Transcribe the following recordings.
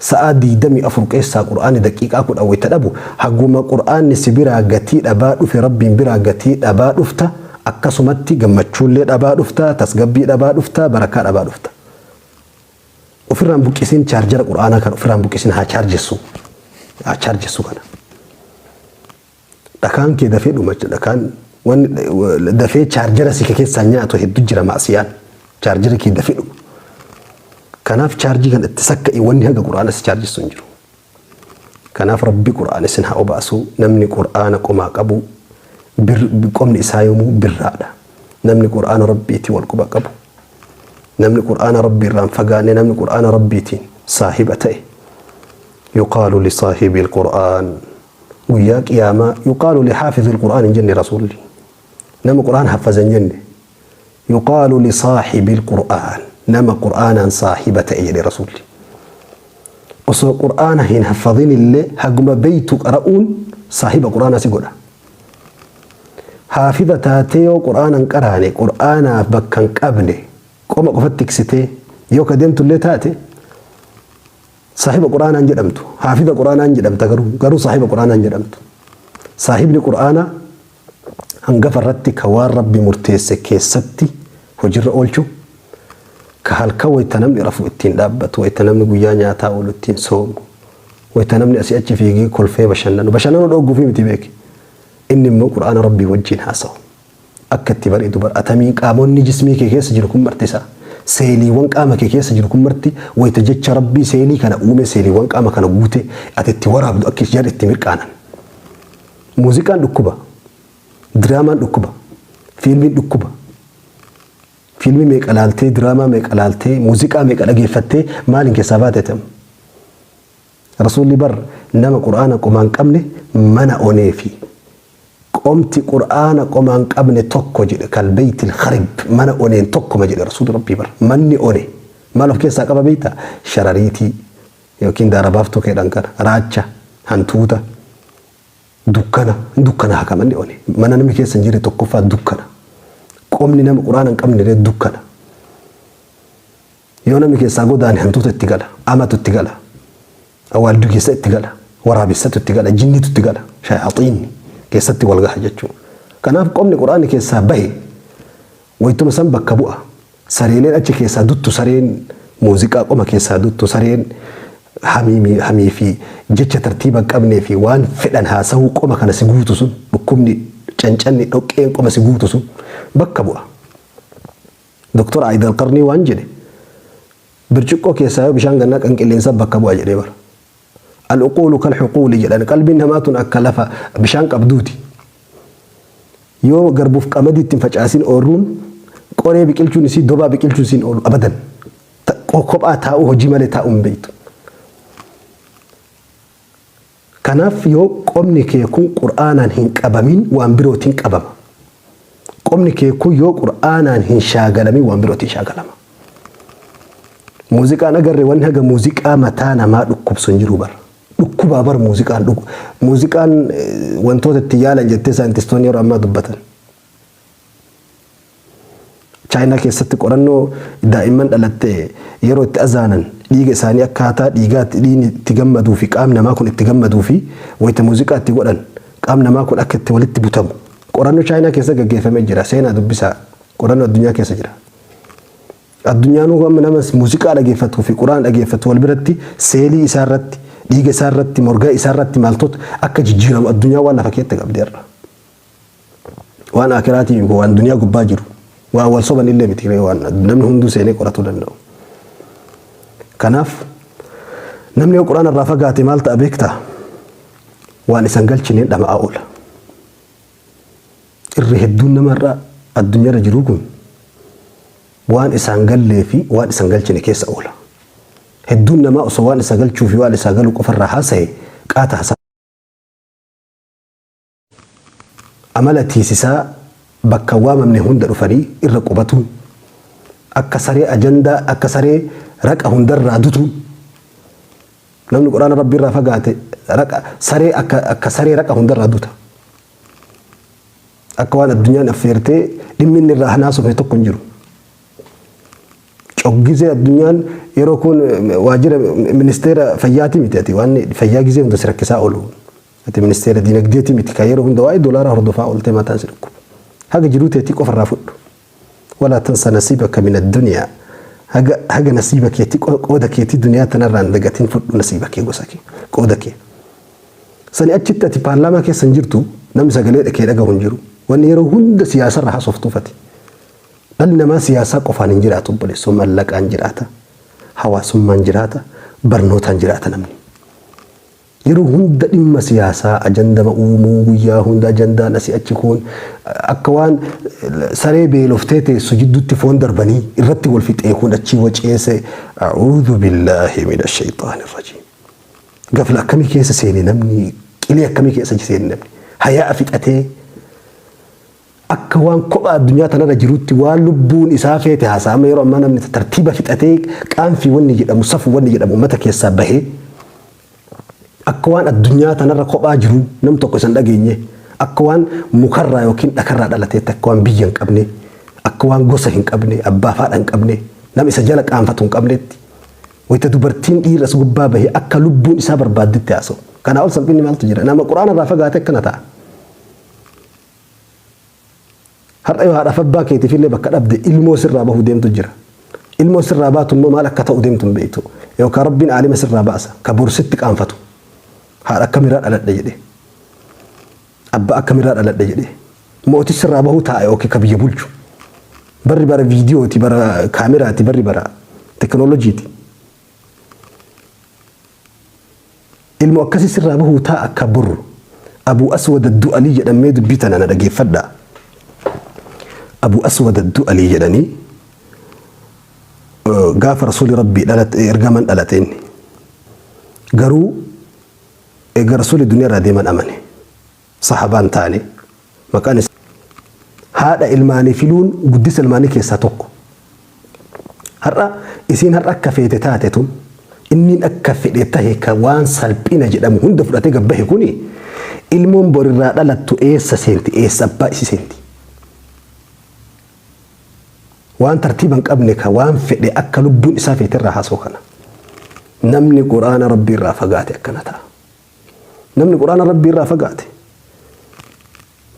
Sa'aa 24 keessaa Qur'aanni daqiiqaa 10 wayta dhabu, haguma Qur'aanni si biraa gatii dhabaa dhufe Rabbiin biraa gatii dhabaa dhufta, akkasumatti gammachuullee dhabaa dhufta, tasgabbii dhabaa dhufta, barakaa dhabaa dhufta. Ofirraa hin buqqisin chaarjara Qur'aanaa kana ofirraa hin buqqisin haa chaarjessu. Haa chaarjessu kana. Dhakaan kee dafee dhuma jechuudha. Dhakaan wanni dafee chaarjara si keessaa nyaatu hedduu jira maasiyaan. Chaarjara kee dafee dhuma. Kanaaf chaarjii kana itti sakka'i wanni haga Qur'aana si chaarjessu hin jiru. Kanaaf Rabbi Qur'aana isin haa obaasu. Namni Qur'aana qomaa qabu qomni isaa yoomuu birraadha. Namni Qur'aana Rabbiitiin wal quba qabu. Namni Qur'aana Rabbii irraa hin fagaanne namni Qur'aana Rabbiitiin saahiba ta'e. Yuqaalu li saahibil Qur'aan. Guyyaa qiyaamaa yuqaalu li haafizil Qur'aan hin jenne Rasuulli. Nama Qur'aan haffaze hin jenne. Yuqaalu li saahibil Qur'aan. Nama Qur'aanaan saahiba ta'e jedhe Rasuulli. Osoo Qur'aana hin haffazin illee haguma beeytu qara'uun saahiba Qur'aanaa si godha. Haafiza taatee yoo Qur'aana hin qaraane, Qur'aanaaf bakka hin qabne, qoma qofatti tiksitee yoo ka deemtu illee taate Saahiba Qur'aanaa hin jedhamtu. Haafiza Qur'aanaa hin jedhamta garuu garuu saahiba Qur'aanaa hin jedhamtu. Saahibni Qur'aanaa hangafa irratti ka waan Rabbi murteesse keessatti hojirra oolchu, ka halkan wayta namni rafu ittiin dhaabbatu, wayta namni guyyaa nyaataa oolu ittiin soomu, wayta namni asii achi fiigee kolfee bashannanu. Bashannanuu dhoogguufii miti beeki. Inni immoo Qur'aana Rabbii wajjiin haasawu. Akka itti bareedu bar atamiin qaamonni jismii kee keessa jiru kun marti isaa seeliiwwan qaama kee keessa jiru kun marti wayta jecha Rabbii seelii kana uume seeliiwwan qaama kana guute ati itti waraabdu akka jarri itti mirqaanan. Muuziqaan dhukkuba. Diraamaan dhukkuba. Fiilmiin dhukkuba. Fiilmii meeqa laaltee, diraamaa meeqa laaltee, muuziqaa meeqa dhageeffattee maaliin keessaa baate ati amma? Rasuulli bar nama Qur'aana qomaan qabne mana onee fi Qomti Qur'aana qoma hin qabne tokko jedhe kal beytil kharib mana oneen tokkuma jedhe Rasuulli Rabbii bar. Manni one maal of keessaa qaba beektaa? Sharariitii yookiin daara baaftuu keedhan kana, raacha, hantuuta, dukkana, hin dukkanaaha ka manni one. Mana namni keessa hin jirre tokkoffaa dukkana. Qomni nama Qur'aana hin qabne illee dukkana. Yoo namni keessaa godaane hantuuta itti gala, amatu itti gala. Awwaalduu keessa itti gala, waraabessatu itti gala, jinnitu itti gala, shayaaxiinni keessatti wal gaha jechuudha. Kanaaf qomni Qur'aanni keessaa bahe waytuma san bakka bu'a. Sareeleen achi keessaa duttu sareen muuziqaa qoma keessaa duttu sareen hamii hamii fi jecha tartiiba hin qabnee fi waan fedhan haasahuu qoma kana si guutu sun dhukkubni cancanni dhoqqeen qoma si guutu sun bakka bu'a. Doktor Aayid Alqarnii waan jedhe Birciqqoo keessaa yoo bishaan gad naqan qilleensa bakka bu'a jedhee bara. Al-uquulu kal-huquuli jedhan qalbiin namaa tun akka lafa bishaan qabduuti. Yoo garbuuf qamadii itti hin facaasin oorruun qoree biqilchuun isii dobaa biqilchuun isiin oolu abadan. Kophaa taa'uu hojii malee taa'uu hin beektu. Kanaaf yoo qomni kee kun Qur'aanaan hin qabamin waan birootiin qabama. Qomni kee kun yoo Qur'aanaan hin shaagalamin waan birootiin shaagalama. Muuziqaan agarre wanni haga muuziqaa mataa namaa dhukkubsu hin jiru bar. Dhukkubaa bar muuziqaan dhugu. Muuziqaan wantoota itti yaalan jettee saayintistoonni yeroo ammaa dubbatan. Chaayinaa keessatti qorannoo daa'imman dhalatte yeroo itti azaanan dhiiga isaanii akkaataa dhiigaatti dhiigni itti gammaduu fi qaamni namaa kun itti gammaduu fi wayita muuziqaa itti godhan qaamni namaa kun akka itti walitti butamu qorannoo Chaayinaa keessa gaggeeffamee jira. Seenaa dubbisaa qorannoo addunyaa keessa jira. Addunyaanuu amma nama muuziqaa dhageeffatuu fi quraan dhageeffatu wal biratti seelii isaa irratti dhiiga isaa irratti morgaa isaa irratti maaltoota akka jijjiiramu addunyaa waan lafa keessa qabdeerra. Waan akiraatii miti waan duniyaa gubbaa jiru. Waan wal soban illee miti waan namni hunduu seenee qoratuu danda'u. Kanaaf namni yoo quraana irraa fagaate maal ta'a beektaa? Waan isan galchineen dhama'aa oola. Irri hedduun namarraa addunyaarra jiru kun waan isaan gallee fi waan isan galchine keessa oola. Hedduun namaa osoo waan isa galchuu fi waan isaa galu qofarraa haasaye qaata haasaa. Amala tiisisaa bakka hin waamamne hunda dhufanii irra qubatuun, akka saree ajandaa, akka saree raqa hundarraa dutuun, namni Qur'aana Rabbii irraa fagaate raqa saree akka akka saree raqa hundarraa duta. Akka waan addunyaan affeertee dhimmi inni irraa hanaasofne tokko hin jiru. Coggizee addunyaan yeroo kun waajjira ministeera fayyaati miti ati waan fayyaa gizee hunda si rakkisaa oolu. Ati ministeera dinagdeeti miti kan yeroo hunda waa'ee doolaaraa hordofaa ooltee mataan si dhukkuba. Haga jiruu teetii qofa irraa fudhu. Walaa tansa nasiibaka min addunyaa. Haga haga nasiiba keetii qooda keetii duniyaa tanarraa hin dagatin fudhu nasiiba kee gosa kee qooda kee. Sani achitti ati paarlaamaa keessa hin jirtu namni sagalee kee dhagahu hin jiru. Wanni yeroo hunda siyaasarra haasoftuuf ati. Dhalli namaa siyaasaa qofaan hin jiraatu obboleessoo mallaqaan jiraata, hawaasummaan jiraata, barnootaan jiraata namni. Yeroo hunda dhimma siyaasaa ajandama uumuu guyyaa hunda ajandaan asii achi kun akka waan saree beeloftee teessu jidduutti foon darbanii irratti wal fixee kun achii waceese a'uudhu billaahi mina shayxaani rajiim. Gafla akkamii keessa seene namni qilee akkamii keessa seene namni hayaa fixatee Akka waan kophaa addunyaa tanarra jiruutti waan lubbuun isaa feete haasa'a. Amma yeroo ammaa namni tartiiba fixatee qaanfii wanni jedhamu safu wanni jedhamu uummata keessaa bahee akka waan addunyaa tanarra kophaa jiru nam tokko isa hin dhageenye akka waan mukarraa yookiin dhakarraa dhalateetti akka waan biyya hin qabne akka waan gosa hin qabne abbaa fi haadha hin qabne nam isa jala qaanfatu hin qabnetti wayita dubartiin dhiirri as gubbaa bahee akka lubbuun isaa barbaaddetti haasa'u. Kanaa ol salphinni maaltu jira? Nama quraana irraa fagaate akkana ta'a. Har'a yoo haadhaaf abbaa keetiif illee bakka dhabde ilmoo sirraa bahu deemtu jira. Ilmoo sirraa baatu immoo maal akka ta'u deemtu hin beektu. Yookaan Rabbiin aalima sirraa baasa ka bor sitti qaanfatu. Haadha akkamirraa dhaladhe jedhee. Abbaa akkamirraa dhaladhe jedhee. Mootii sirraa bahuu taa'a yookiin ka biyya bulchu. Barri bara viidiyooti, bara kaameraati, barri bara teknooloojiiti. Ilmo akkasi sirraa bahuu taa akka bor Abu Aswad Addu'alii jedhan mee dubbii tana na dhageeffadhaa. Abu Aswad Addu'alii jedhanii gaafa rasuuli rabbii dhalate ergaman dhalate inni. Garuu eega rasuuli duniyaa irraa deeman amane. Sahabaan taane maqaan isaa haadha ilmaanii filuun guddisa ilmaanii keessaa tokko. Har'a isiin har'a akka feete taate tun inniin akka fedhe tahe ka waan salphina jedhamu hunda fudhatee gad bahe kuni ilmoon borirraa dhalattu eessa seenti eessa abbaa isi seenti. Waan tartiiba hin qabne ka waan fedhe akka lubbuun isaa feete irraa haasa'u kana. Namni quraana rabbii irraa fagaate akkana ta'a. Namni quraana rabbii irraa fagaate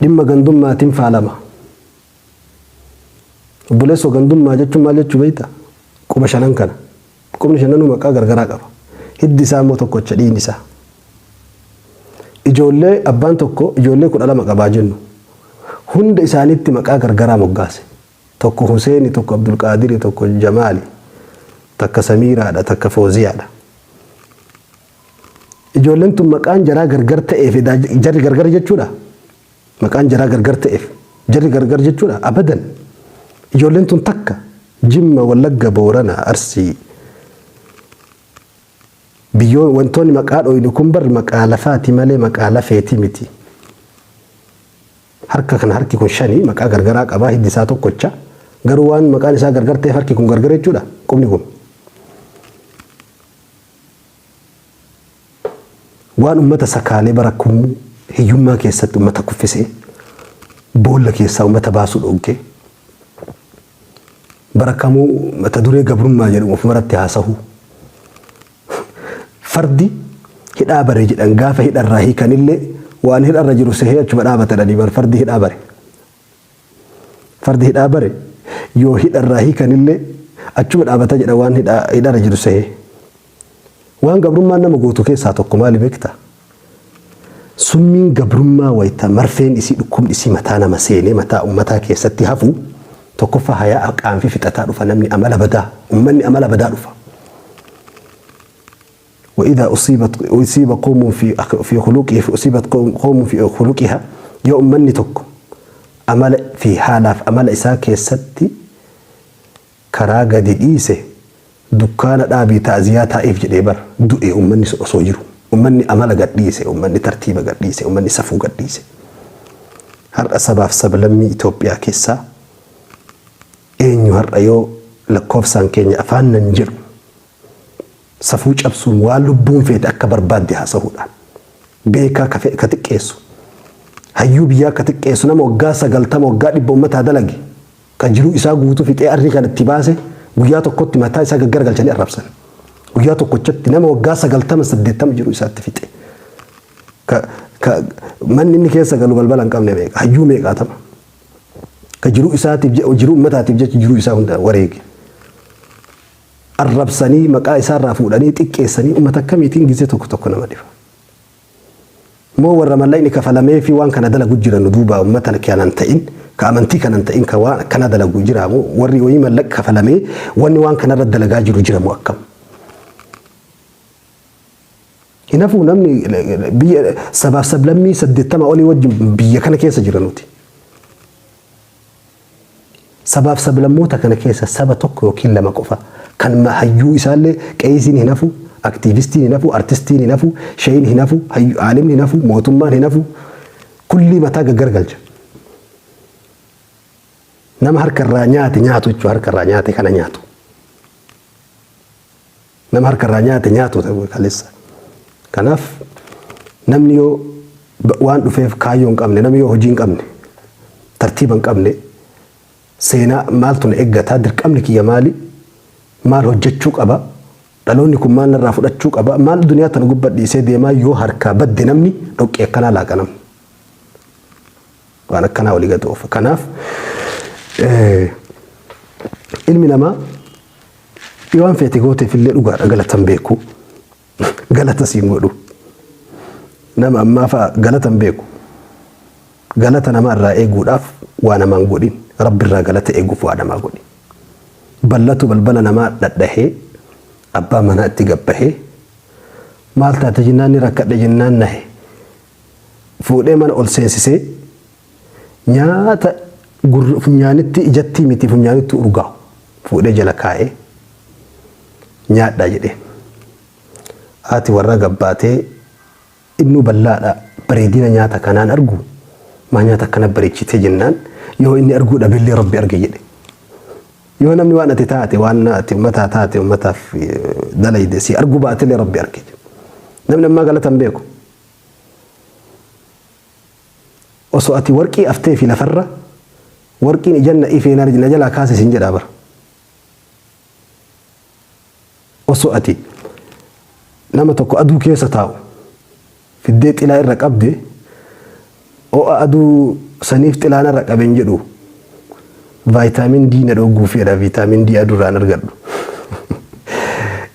dhimma gandummaatiin faalama. Obboleessoo gandummaa jechuun maal jechuu beektaa? Quba shanan kana. Qubni shananuu maqaa gargaraa qaba. Hiddi isaa immoo tokkocha dhiigni isaa. Ijoollee abbaan tokko ijoollee 12 qabaa jennu. Hunda isaaniitti maqaa gargaraa moggaase. Tokko Huseeni, tokko Abdulqaadiri, tokko Jamaali, takka Samiiraadha, takka Fooziyaadha. Ijoolleen tun maqaan jaraa gargar ta'eef edaa jarri gargar jechuudha? Maqaan jaraa gargar ta'eef jarri gargar jechuudha? Abadan! Ijoolleen tun takka Jimma, Wallagga, Boorana, Arsii biyyoo wantoonni maqaa dhooynu kun bar maqaa lafaati malee maqaa lafeeti miti. Harka kana harki kun shani maqaa gargaraa qaba hiddi isaa tokkocha garuu waan maqaan isaa gargar ta'eef harki kun gargar jechuudha qubni kun. Waan ummata sakaalee bara kumuu hiyyummaa keessatti ummata kuffisee boolla keessaa ummata baasuu dhoogge bara kamuu mata duree gabrummaa jedhu ofumarratti haasahuu fardi hidhaa bare jedhan gaafa hidharraa hiikanillee waan hidharra jiru sehee achuma dhaabata jedhanii bar fardi hidhaa bare. Fardi hidhaa bare yoo hidharraa hiikanillee achuma dhaabata jedha waan hidharra jiru sehee. Waan gabrummaan nama gootu keessaa tokko maali beektaa? Summiin gabrummaa wayita marfeen isii dhukkubni isii mataa nama seenee mataa ummataa keessatti hafu tokkoffaa hayaa qaanfii fixataa dhufa namni amala badaa ummanni amala badaa dhufa. وإذا أصيبت أصيب قوم في في خلقه أصيبت قوم في خلقها yoo ummanni tokko amala fi haalaaf amala isaa keessatti karaa gadi dhiise dukkaana dhaabii ta'ziyaa taa'iif jedhee bar du'e ummanni sun osoo jiru ummanni amala gad dhiise ummanni tartiiba gad dhiise ummanni safuu gad dhiise har'a sabaaf sablammii Itoophiyaa keessaa eenyu har'a yoo lakkoofsaan keenya afaan nan jedhu Safuu cabsuun waan lubbuun feete akka barbaadde haasahuudhaan. Beekaa ka ka xiqqeessu. Hayyuu biyyaa ka xiqqeessu nama waggaa 90 waggaa 100 ummataa dalage ka jiruu isaa guutuu fixee arrii kana itti baase Guyyaa tokkotti mataa isaa gaggaragalchanii arrabsan. Guyyaa tokkochatti nama waggaa 90 80 jiru isaatti fixe. Ka, ka manni inni keessa galu balbala hin qabne meeqa? Hayyuu meeqaatama? Ka jiruu isaatiif jiruu ummataatiif jecha jiruu isaa hunda wareege. Arrabsanii maqaa isaarraa fuudhanii xiqqeessanii ummata akkamiitiin gizee tokko tokko nama dhiba. Moo warra mallaqni kafalameefii waan kana dalagu jira nu duuba ummata kanan ta'in ka amantii kanan ta'in ka waan akkana dalagu jira moo warri wayii mallaqni kafalamee wanni waan kanarra dalagaa jiru jira moo akkam? Hin hafuu namni biyya sabaaf sablammii 80 olii wajjin biyya kana keessa jira nuti. Sabaaf sablammoota kana keessa saba tokko yookiin lama qofa kan hayyuu isaallee qeeysiin hin hafu, aktiivistiin hin hafu, artistiin hin hafu, sheeyin hin hafu, aalimni hin hafu, mootummaan hin hafu, kullii mataa gaggargalcha. Nama harka irraa nyaate nyaatu jechuudha harka irraa nyaate kana nyaatu. Nama harka irraa nyaate nyaatu ta'uu kaleessa. Kanaaf namni yoo waan dhufeef kaayyoo hin qabne, namni yoo hojii hin qabne, tartiiba hin qabne, seenaa maaltu na eeggataa, dirqamni kiyya maali, maal hojjechuu qaba, dhaloonni kun maal narraa fudhachuu qaba, maal duniyaa tana gubbaa dhiisee deemaa yoo harkaa badde namni dhoqqee akkanaa laaqa namni. Waan akkanaa walii gad oofa. Kanaaf ilmi namaa Yoo waan feete gooteef illee dhugaadha galata hin beeku. Galata siin godhu. Nama ammaa fa'a galata hin beeku. Galata namaa irraa eeguudhaaf waa namaan godhin. Rabbi irraa galata eeguuf waa namaa godhi. Ballatu balbala namaa dhadhahee abbaa manaa itti gabbahee maal taate jennaan ni rakkadhe jennaan nahe. Fuudhee mana ol seensisee Nyaata gurra funyaanitti ijattii miti funyaanitti urgaa'u fuudhee jala kaa'ee nyaadhaa jedheen. Haati warraa gabbaatee innuu ballaadha bareedina nyaata kanaan argu maa nyaata akkana bareechitee jennaan yoo inni arguu dhabellee rabbi arge jedhe. Yoo namni waan ati taate waan ati ummataa taate ummataaf dalayde si arguu baatellee rabbi arge. Namni ammaa galata hin beeku. Osoo ati warqii afteefi lafarra warqiin ijan na ifee na jalaa kaasi sin jedhaa bar. Osoo ati nama tokko aduu keessa taa'u fiddee xilaa irra qabde ho'a aduu saniif xilaa narra qabe hin jedhu vaayitaamin D na dhoogguufi jedha viitaamin D aduurraan argadhu.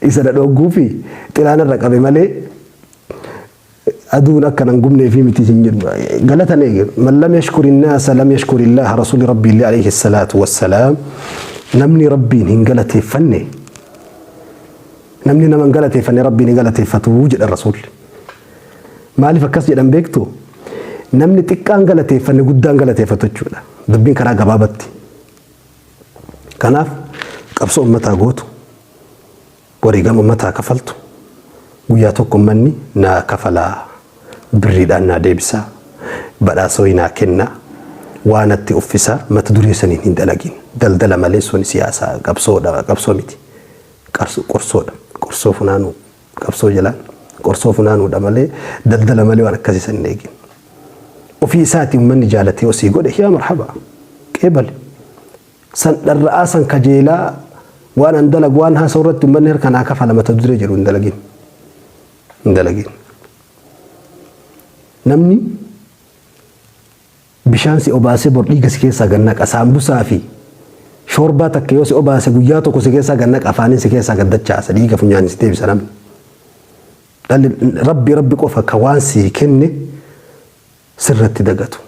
Isa na dhoogguufi xilaa narra qabe malee Aduun akka nan gubneefii miti sin jedhu. Galata hin eege. Man lam yashkuri naasa lam yashkuri Allaha Rasuulli Rabbii illee alayhi salaatu wassalaam namni Rabbiin hin galateeffanne namni nama hin galateeffanne Rabbiin hin galateeffatu jedhan Rasuulli. Maaliif akkas jedhan beektu? Namni xiqqaan galateeffanne guddaan galateeffatu jechuudha. Dubbiin karaa gabaabatti. Kanaaf qabsoo ummataa gootu Wareegama ummataa kafaltu guyyaa tokko ummanni naa kafalaa, birriidhaan naa deebisaa, badhaasa wayii naa kenna, waa natti uffisa mata duree saniin hin dalagin. Daldala malee suni siyaasaa qabsoodha qabsoo miti. Qorsoodha. Qorsoo funaanuu qabsoo jalaan qorsoo funaanuudha malee daldala malee waan akkasii san hin eegin. Ofii isaatii ummanni jaalatee osii godhe yaa marhaba qeebali. San dharra'aa san kajeelaa waan an dalagu waan haasa'u irratti ummanni harka naa kafala mata duree jedhu hin dalagin. Hin dalagin. Namni bishaan si obaasee bor dhiiga si keessaa gad naqa saambusaa fi shoorbaa takka yoo si obaase guyyaa tokko si keessaa gad naqa afaaniin si keessaa gad dachaasa dhiiga funyaaniin si deebisa namni. Dhalli rabbi rabbi qofa ka waan sii kenne sirratti dagatu.